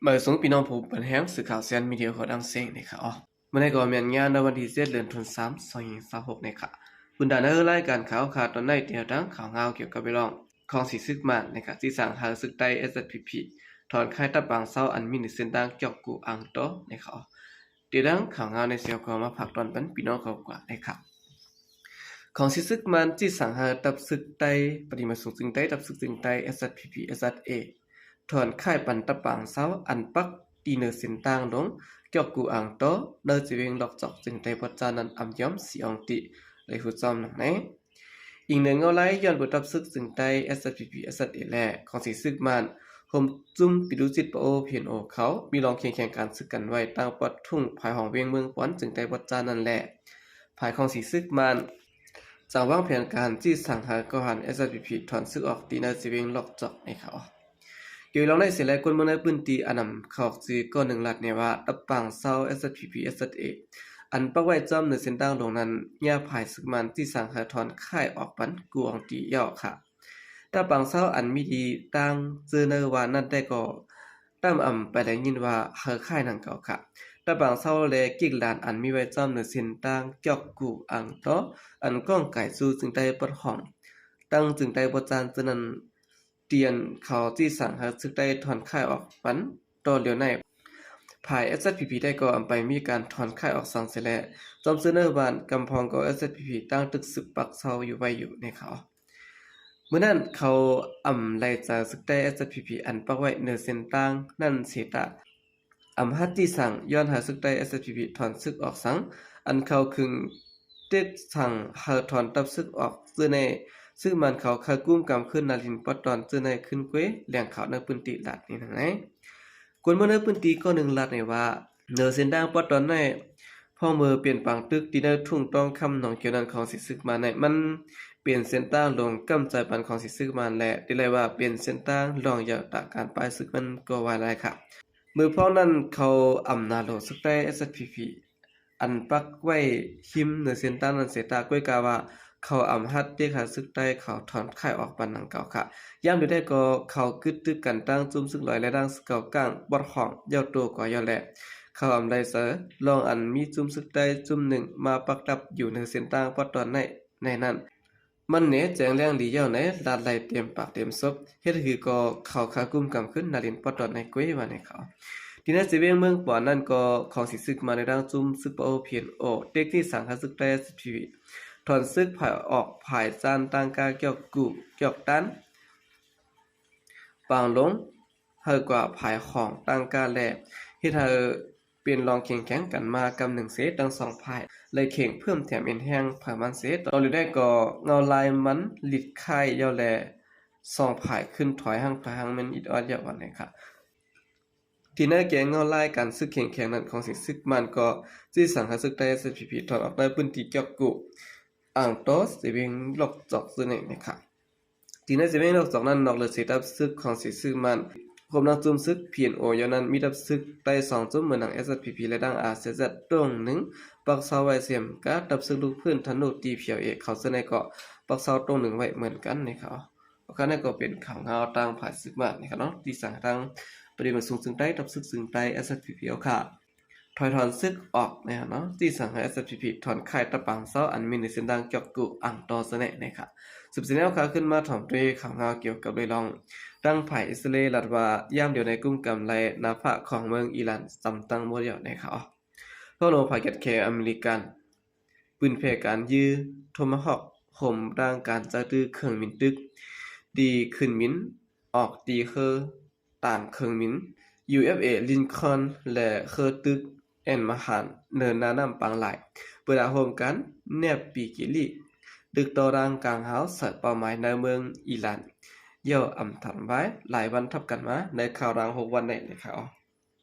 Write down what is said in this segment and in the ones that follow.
ມາສົ່ງພີ່ນ້ອງຜູ້ເປັນແຮງ ສື່ຂ່າວແຊນມີເດຍ ຂໍດັງເສັງນີ້ຄ່ະ. ມື້ນີ້ກໍແມ່ນຍາມໃນວັນທີເຈັດ ເດືອນທັນວາ ສອງພັນຊາວຫົກນີ້ຄ່ະ. ບັນດາໃນລາຍການຂ່າວຄ່ະ ຕອນນີ້ ຕຽວທັງຂ່າວງາວກ່ຽວກັບເລື່ອງຂອງສີຊຶກມານນີ້ຄ່ະ ທີ່ສັ່ງໃຫ້ຊຶກໄຕ້ ເອສເອັສພີພີ ຖອນຄ້າຍທັບປາງເຊົາ ອັນມີໃນເສັ້ນທາງຈອກກູ່ ອ່າງໂຕນີ້ຄ່ະ. ຕຽວທັງຂ່າວງາວໃນເຊວກໍມາຝາກຕອນປັນພີ່ນ້ອງເຂົາກວ່ານີ້ຄ່ະ. ຂອງສີຊຶກມານ ທີ່ສັ່ງໃຫ້ທັບຊຶກໄຕ້ ປະຕິມາສູງຊຶງໄຕ້ ທັບຊຶກຊຶງໄຕ້ ເອສເອັສພີພີ ເອສເອັສເອ ຖອນຄ້າຍປັນທັບປາງເຊົາ ອັນປັກທີ່ເນີເສັ້ນທາງລົງຈອກກູ່ ອ່າງໂຕ ໃນເຊເວັງລອກຈອກ ຊຶງໄຕ້ປອດຈານນັ້ນ ອຳຢອມສີອອງຕິ ໄດ້ຮູ້ຈ້ອມດັ່ງນີ້. ອີງໃນເງົາລາຍ ຍ້ອນເປີດທັບຊຶກຊຶງໄຕ້ ເອສເອັສພີພີ ເອສເອັສເອ ແລະ ຂອງສີຊຶກມານ ໂຮມຈຸ້ມປິໂຕຈິດປະໂອ ພີເອັນໂອ ເຂົາມີລອງແຂ່ງແຂ່ງການຊຶກກັນໄວ້ ຕາງປອດທຸງ ພາຍຫ້ອງວຽງເມືອງປອນ ຊຶງໄຕ້ປອດຈານນັ້ນແລະ ພາຍຂອງສີຊຶກມານ ຈັ່ງວາງແຜນການທີ່ສັ່ງໃຫ້ກໍຫັນ ເອສເອັສພີພີ ຖອນຊຶກອອກ ທີ່ໃນເຊເວັງລອກຈອກນີ້ຄ່ະ. ກ່ຽວກັບເລື່ອງນີ້ເສຍແລ້ວ ຄົນເມືອງໃນພື້ນທີ່ ອັນນຳເຂົ້າຊື່ກ້ອນໜຶ່ງລັດແນວ່າ ຕັບປາງເຊົາ ເອສເອັສພີພີ ເອສເອັສເອ ອັນປັກໄວ້ຈ້ອມເນີເສັ້ນທາງລົງນັ້ນ ຍາມພາຍຊຶກມານ ທີ່ສັ່ງໃຫ້ຖອນຄ້າຍອອກປັນ ກູອອງຕີ ແລ້ວຄ່ະ. ຕາປາງເຊົາ ອັນມີທີ່ຕັ້ງເຈີເນີວານນັ້ນແຕ່ກໍ ຕາມອຳໄປໄດ້ຍິນວ່າ ເຮົາຂາຍໜັງເກົ່າຄ່ະ. ຕາປາງເຊົາ ແລະ ກິກລານ ອັນມີໄວ້ຈ້ອມເນີເສັ້ນທາງຈອກກູ່ ອ່າງໂຕ ອັນກ້ອງໄກສູ່ຊຶງໄຕ້ປອດຫ້ອງ ທັງຊຶງໄຕ້ປອດຈານເທື່ອນັ້ນ ຕຽນເຂົາທີ່ສັ່ງໃຫ້ຊຶກໄຕ້ຖອນຄ້າຍອອກປັນຕໍ່ລຽວໃນ. ພາຍເອສເອັສພີພີໄດ້ກໍອຳໄປມີການຖອນຄ້າຍອອກສັງເສຍແລ້ວ ຈອມເຊີເນີວານ ກຳພອງກໍເອສເອັສພີພີ ຕັ້ງຕຶກຊຶກປັກເຊົາຢູ່ໄວ້ຢູ່ໃນເຂົາ. ມື້ນັ້ນເຂົາອຳໄລ່ຈາຊຶກໄຕ້ ເອສເອັສພີພີ ອັນປັກໄວ້ເນີເສັ້ນທາງນັ້ນເສຍຕາ ອຳຮັດທີ່ສັ່ງຍ້ອນໃຫ້ຊຶກໄຕ້ ເອສເອັສພີພີ ຖອນຊຶກອອກສັງ ອັນເຂົາຄຶງເຕັກສັ່ງໃຫ້ຖອນທັບຊຶກອອກເທື່ອໃນ ຊຶກມານເຂົາຄາຍກຸ້ມກຳຂຶ້ນນາລິນປອດຕອນເທື່ອໃນຂຶ້ນເກວຍ ແຫຼ່ງຂ່າວໃນພື້ນທີ່ລັດນີ້ນັ້ນ. ຄົນເມືອງໃນພື້ນທີ່ກ້ອນໜຶ່ງລັດໃນວ່າ ເນີເສັ້ນທາງປອດຕອນໃນ ພວກເມືອງເປັນປາງຕຶກ ທີ່ໃນທຸ່ງຕ້ອງຄຳໜອງກຽວນັ້ນ ຂອງສີຊຶກມານໃນ ມັນເປັນເສັ້ນທາງຫຼວງກຳຈາຍປັນຂອງສີຊຶກມານ ແລະ ທີ່ໄດ້ວ່າເປັນເສັ້ນທາງຫຼວງຍາວຕາການປາຍຊຶກມັນກໍວ່າໄດ້ຄ່ະ. ເມື່ອພວກນັ້ນເຂົາອຳນາໂລຊຶກໄຕ້ ເອສເອັສພີພີ ອັນປັກໄວ້ຮິມເນີເສັ້ນທາງນັ້ນເສຍຕາ ກ້ວຍກາວ່າເຂົາອຳຮັດເຕັກໃຫ້ຊຶກໄຕ້ເຂົາຖອນຄ້າຍອອກປັນໜັງເກົ່າຄ່ະ. ຍາມດຽວໃດກໍເຂົາກຶດຕຶກກັນທັງຈຸ້ມຊຶກລອຍ ແລະ ດັ່ງຊຶກເກົ່າກ້າງປອດຫ້ອງ ເຍົາໂຕກວ່າເຍົາແລະ ເຂົາອຳໄລ່ເຊີລອງອັນມີຈຸ້ມຊຶກໄຕ້ຈຸ້ມໜຶ່ງມາປັກດັບຢູ່ເນີເສັ້ນທາງປອດຕອນໃນ ໃນນັ້ນ ມັນແນແຈ້ງແຈ້ງດີເຍົາໃນ ລາດໄລ່ເຕັມປາກເຕັມສົບ ເຮັດໃຫ້ຄືກໍເຂົາຄາຍກຸ້ມກຳຂຶ້ນນາລິນປອດຕອນໃນເກວຍວ່າໃນເຂົາ. ທີ່ໃນເຊເວັງເມືອງປອນນັ້ນກໍຂອງສີຊຶກມານໃນດັ່ງຈຸ້ມຊຶກປະໂອ ພີເອັນໂອ ເຕັກທີ່ສັ່ງໃຫ້ຊຶກໄຕ້ ເອສເອັສພີພີ ຖອນຊຶກພາຍອອກພາຍຈານຕັ້ງກາກຽວກູ່ກຽວຕັນ ປາງລົງ ໃຫ້ກວ່າພາຍຂອງຕັ້ງກາແລະ ເຮັດໃຫ້ເປັນລອງແຂ່ງແຂ່ງກັນມາກຳໜຶ່ງເສ ທັງສອງພາຍ ແລະ ເຄັ່ງເພີ່ມແຖມເອັນແຮງພາຍມັນເສ ຕອນຢູ່ໄດ້ກໍເງົາລາຍມັນລິດຄ້າຍເຍົາແລ ສອງພາຍຂຶ້ນຖອຍຮັ່ງຖອຍຮັ່ງແມ່ນອິດອອດເຍົາວ່າໃນຄ່ະ. ທີ່ໃນແກງເງົາລາຍການຊຶກແຂ່ງແຂ່ງນັ້ນຂອງສີຊຶກມານກໍຊີ້ສັ່ງໃຫ້ຊຶກໄຕ້ ເອສເອັສພີພີ ຖອນອອກໃນພື້ນທີ່ກຽວກູ່ ອ່າງໂຕ ເຊເວັງລອກຈອກຊື່ນີ້ໃນຄ່ະ. ທີ່ໃນເຊເວັງລອກຈອກນັ້ນ ນອກເຫຼືອເສຕັບຊຶກຂອງສີຊຶກມານ ຮວມທັງຈຸ້ມຊຶກ ພີເອັນໂອ ເຍົານັ້ນ ມີຕັບຊຶກໄຕ້ສອງຈຸ້ມ ເໝືອນດັ່ງ ເອສເອັສພີພີ ແລະ ດັ່ງ ອາເຊແຊັດ ຕົງໜຶ່ງ ປັກເຊົາໄວ້ເຊັ່ນກັບຕັບຊຶກລູກພື້ນທະນູ ທີພີແອລເອ ເຂົາເຊິ່ງໃນເກາະ ປັກເຊົາຕົງໜຶ່ງໄວ້ເໝືອນກັນໃນເຂົາ. ໂອເຄ ນັ້ນກໍເປັນຂ່າວງາວທາງຝ່າຍຊຶກມານໃນເຂົາເນາະ ທີ່ສັ່ງທາງປະຕິບັດສູງຊຶງໃຕ້ ຕັບຊຶກຊຶງໃຕ້ ເອສເອັສພີພີ ເອົາຄ່າ ຖອຍຖອນຊຶກອອກແນ່ເນາະ ທີ່ສັ່ງໃຫ້ ເອສເອັສພີພີ ຖອນຄ້າຍຕະປາງເຊົາ ອັນມີໃນເສັ້ນທາງກຽວກູ່ ອ່າງໂຕຊະແນະໃນຄ່ະ. ສືບສຽນແນວຂ່າວຂຶ້ນມາ ຖອມດ້ວຍຂ່າວງາວກ່ຽວກັບເລື່ອງ ທາງຝ່າຍອິດສະຣາເອລລັດວ່າ ຍາມດຽວໃນກຸມກຳໄລນາຟ້າຂອງເມືອງອີຣານ ສຳຕັ້ງໝົດແລ້ວໃນຄ່ະ. ພວກໂລງພາກແກດແຂອາເມລິກັນ ປືນແຜ່ການຢື້ໂທມາຮອກ ໂຮມດັ່ງການຈັດຕື້ເຄື່ອງບິນຕຶກ ທີ່ຂຶ້ນບິນອອກຕີເຮີ ຕາມເຄື່ອງບິນ ຢູເອັສເອ ລິນຄອນ ແລະ ເຮີຕຶກແອນມະຮານ ເນີນໜ້ານ້ຳປາງລາຍ ເປີດອາໂຮມການແນບປີກິລີ ຕຶກຕໍ່ດ້ານກາງຮາວໃສ່ເປົ້າໝາຍໃນເມືອງອີຣານ ເຍົາອຳທັນໄວ້ຫຼາຍວັນທັບກັນມາ ໃນຄາວດາງຫົກວັນໃນຂ່າວ.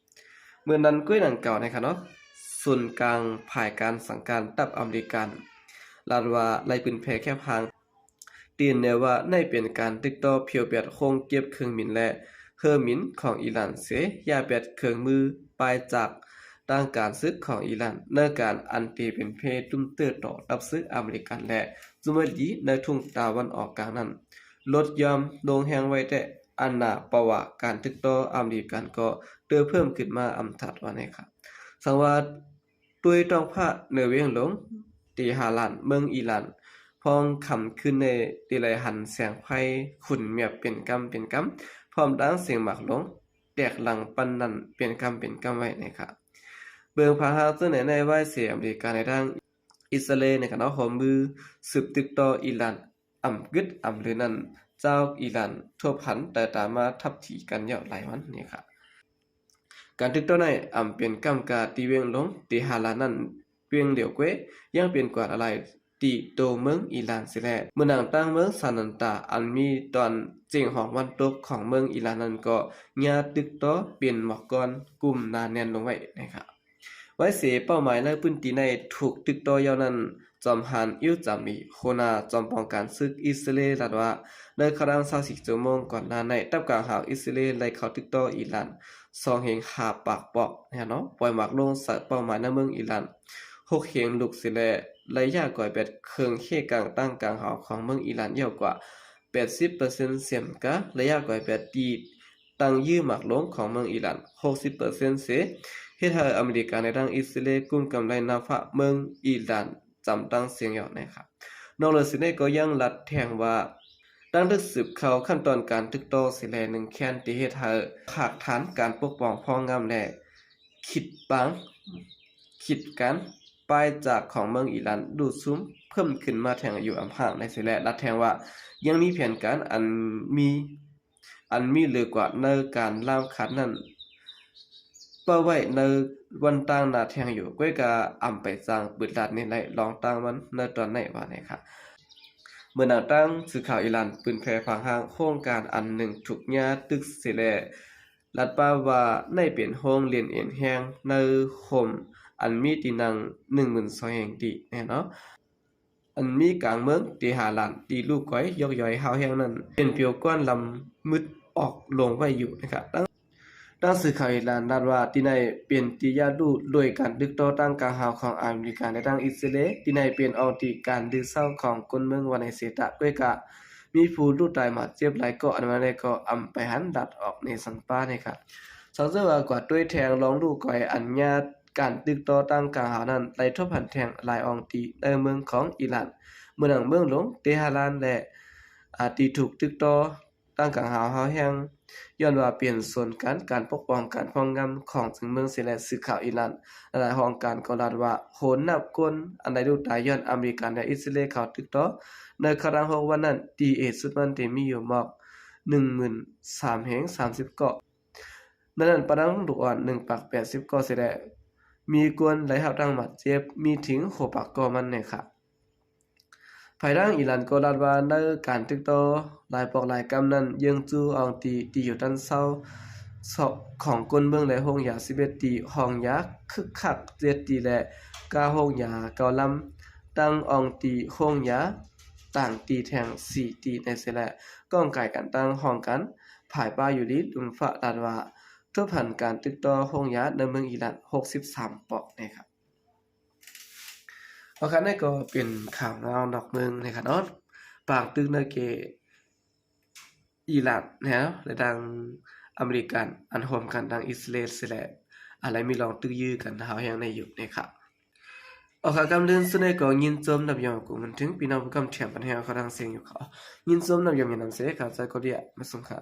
ເມື່ອນັ້ນກ້ວຍດັ່ງກ່າວໃນຄ່ະເນາະ ສູນກາງຝ່າຍການສັງການທັບອາເມລິກັນ ລາດວ່າໄລ່ປືນແຜ່ແຄບຫ່າງ ຕື່ນແນວວ່າໃນເປັນການຕິດຕໍ່ພຽວແບດໂຮງເກັບເຄື່ອງບິນ ແລະ ເຮືອບິນຂອງອີຣານເສ ຢ່າແບດເຄື່ອງມືປາຍຈາກທາງການຊຶກຂອງອີຣານ ໃນການອັນຕີເປັນເພຕຸ້ມເຕີຕໍ່ທັບຊຶກອາເມລິກັນ ແລະ ຈຸມເວລີໃນທຸ່ງຕາວັນອອກກາງນັ້ນ ລົດຢ່ອມລົງແຮງໄວ້ແຕ່ ອັນໜາປະຫວາການຕຶກຕໍ່ອາເມລິກັນກໍເຕີບເພີ່ມຂຶ້ນມາອຳຕາດວ່າແນ່ຄ່ະ. ສັງວ່າ ດ້ວຍທ້ອງຟ້າເໜືອວຽງຫຼວງເຕຫະຣານ ເມືອງອີຣານ ພອງຄ່ຳຄືນໃນທີ່ໄດ້ຫັນແສງໄຟຂຸ້ນແມບເປັນກຳເປັນກຳ ພ້ອມທັງສຽງໝາກຫຼວງແຕກຫຼັງປານນັ້ນເປັນກຳເປັນກຳໄວ້ແນ່ຄ່ະ. ເບິ່ງພາຫາເຊິ່ງໃນໃນວາຍເສຍອາເມລິກາໃນທາງ ອິດສະຣາເອລ ໃນການເອົາຮ່ວມມືສືບຕຶກຕໍ່ອີຣານ ອຳກຶດອຳລືນັ້ນ ຈາກອີຣານທົ່ວພັນໄດ້ຕາມມາທັບຖີກັນຍາວຫຼາຍວັນນີ້ຄ່ະ. ການຕຶກຕໍ່ໃນອຳເປັນກຳກາທີ່ວຽງຫຼວງເຕຫະຣານນັ້ນ ວຽງຫຼຽວເກວ ຍັງເປັນກວາດອາໄລທີ່ໂຕເມືອງອີຣານເສຍແລ້ວ. ເມືອງຕ່າງເມືອງຊານານຕາ ອັນມີຕອນເຈັງຫອງວັນຕົກຂອງເມືອງອີຣານນັ້ນ ກໍຍາດຕຶກຕໍ່ເປັນໝອກກ້ອນກຸ້ມໜາແໜ້ນລົງໄວ້ນະຄະ. ໄວ້ເສເປົ້າໝາຍໃນພື້ນທີ່ໃນຖືກຕຶກຕໍ່ຍາວນັ້ນ ຈອມຮານ ອິວຈາມລີ ຫົວໜ້າຈອມປອງການຊຶກອິດສະຣາເອລ ລາດວ່າ ໃນຄະນະຊາວສີ່ຊົ່ວໂມງກ່ອນໜ້າໃນ ທັບກາງຫາວອິດສະຣາເອລໄດ້ເຂົ້າຕຶກຕໍ່ອີຣານສອງແຫ່ງຫ້າປາກປອກນະເນາະ, ປ່ອຍໝາກລົງໃສ່ເປົ້າໝາຍໃນເມືອງອີຣານຫົກແຫ່ງລູກເສຍແລ້ວ, ໄລຍະກອຍແບດເຄື່ອງເຄກາງຕັ້ງກາງຫາວຂອງເມືອງອີຣານຍາວກວ່າແປດສິບເປີເຊັນ ສ່ຽມກາໄລຍະກອຍແບດທີ່ ຕັ້ງຢື້ໝາກລົງຂອງເມືອງອີຣານຫົກສິບເປີເຊັນເສ ເຮັດໃຫ້ອາເມລິກາໃນທາງອິດສະຣາເອລກຸ້ມກຳໄລນຳຟ້າເມືອງອີຣານຈຳຕັ້ງສຽງຍອດນະຄະ. ນອກເໜືອຈາກນີ້ກໍຍັງລັດແທງວ່າ ດັ່ງຖືກສືບເຂົ້າຂັ້ນຕອນການຕຶກຕໍ່ເສຍແລ້ວໜຶ່ງແຄນທີ່ເຮັດໃຫ້ຮາກຖານການປົກປ້ອງພອງງາມ ແລະ ຂີດບັງ ຂີດກັນ ປາຍຈາກຂອງເມືອງອີຣານດູດຊຸ່ມເພີ່ມຂຶ້ນມາແທງຢູ່ອຳຫ່າງໃນເສຍແລ້ວ ລັດແທງວ່າ ຍັງມີແຜນການອັນມີ ອັນມີເຫຼືອກວ່າໃນການລາມຂາດນັ້ນ ປະໄວ້ໃນວັນຕ່າງໜ້າແທງຢູ່, ກ້ວຍກະອຳໄປສ້າງປືນລາດນີ້ໄດ້ລອງຕັ້ງມັນໃນຕອນໃນວ່າແນ່ຄະ. ເມື່ອນາງຕັ້ງສື່ຂ່າວອີຣານປືນແຜ່ພາງຫ້າງໂຄງການອັນໜຶ່ງຖືກຍາດຕຶກເສຍແລ້ວ ລັດປາບວ່າໃນເປັນໂຮງຫຼຽນເອັນແຮງໃນໂຮມ ອັນມີທີ່ນັ່ງໜຶ່ງໝື່ນສອງແຫ່ງດີແນ່ເນາະ. ອັນມີກາງເມືອງເຕຫະຣານທີ່ລູກກອຍຢອກຢອຍຫ້າວແຮງນັ້ນ ເປັນຜິວກ້ອນລຳມືດອອກລົງໄວ້ຢູ່ນະຄະ. ດັ່ງ ດັ່ງສື່ຂ່າວອີຣານລາດວ່າ ທີ່ໃນເປັນທີ່ຍາດຮູ້ໂດຍການຕຶກຕໍ່ຕັ້ງກາງຫາວຂອງອາເມລິກາ ແລະ ທາງອິດສະຣາເອລ, ທີ່ໃນເປັນອອງທີ່ການດື້ເຊົາຂອງຄົນເມືອງວ່າໃນເສຍຕະ ດ້ວຍກະມີຜູ້ຮູ້ຕາຍບາດເຈັບຫຼາຍເກາະ ອັນວ່າໃນເກາະອຳໄປຫັນລັດອອກໃນສັງປານະຄະ. ສັງເສຍວ່າກວ່າດ້ວຍແທງລອງລູກກອຍອັນຍາດ ການຕຶກຕໍ່ຕັ້ງກາງຫາວນັ້ນໄດ້ທົບຫັນແທງຫຼາຍອ່ອງຕີໃນເມືອງຂອງອີຣານ ເມືອງໜັງເມືອງຫຼວງເຕຫະຣານ ແລະ ອາ ທີ່ຖືກຕຶກຕໍ່ຕັ້ງກາງຫາວຮ້າວແຮງ ຍ້ອນວ່າເປັນສູນກາງການປົກປ້ອງການພອງງາມຂອງເຊິ່ງເມືອງເສຍແລ້ວ. ສື່ຂ່າວອີຣານຫຼາຍໆຫ້ອງການກໍລາດວ່າ ໂຫນນັບຄົນອັນໄດ້ລູກຕາຍຍ້ອນອາເມລິກາ ແລະ ອິດສະຣາເອລເຂົ້າຕຶກຕໍ່ໃນຄະນະຫົກວັນນັ້ນ ທີ່ເອດສຸດມັນທີ່ມີຢູ່ໝອກໜຶ່ງໝື່ນສາມແຫ່ງສາມສິບເກາະ. ໃນນັ້ນປະດັງລູກອ່ອນໜຶ່ງປາກແປດສິບເກາະເສຍແລ້ວ ມີຄົນໄດ້ຮັບທັງບາດເຈັບມີເຖິງຫົກປາກເກາະມັນແນ່ຄະ. ຝ່າຍທາງອີຣານກໍລາດວ່າ ໃນການຕຶກຕໍ່ຫຼາຍປອກຫຼາຍກຳນັ້ນ ເຢິງຈູ່ອ່ອງຕີທີ່ຢູ່ດ້ານເຊົາຂອງກົ້ນເມືອງ ແລະ ໂຮງຢາສິບເອັດຕີ, ຫ້ອງຢາຄຶກຄັກເຈັດຕີ ແລະ ກາໂຮງຢາເກົ້າລຳ, ຕັ້ງອ່ອງຕີໂຮງຢາຕ່າງຕີແທ່ງສີ່ຕີໃນເສຍແລ້ວ. ກ້ອງກາຍການຕັ້ງຫ້ອງການຜາຍປ່າຢູ່ລີລຸມຟ້າລາດວ່າ ທົບຫັນການຕຶກຕໍ່ໂຮງຢາໃນເມືອງອີຣານຫົກສິບສາມປອກແນ່ຄະ. ໂອເຄ ນັ້ນກໍເປັນຂ່າວນອກນອກເມືອງແນ່ຄະເນາະ. ປາງຕຶກໃນເຂດອີຣານແນ່ເນາະ ແລະ ທາງອາເມລິກັນ ອັນຮ່ວມກັນທາງອິດສະຣາເອລເສຍແລ້ວ ອາໄລມີລອງຕຶກຢື້ກັນຮ້າວແຮງໃນຍຸກນີ້ຄະ. ໂອເຄ ກຳເລີນສຸດໃນກໍຍິນຊົມນຳຢອມກຸມເຖິງພີ່ນ້ອງຜູ້ກຳແຖມບັນແຮງເຂົ້າທາງສຽງຢູ່ຄະ. ຍິນຊົມນຳຢອມຍານຳເສ ຂ້າໃຈກໍເດຍມາສົ່ງຄະ.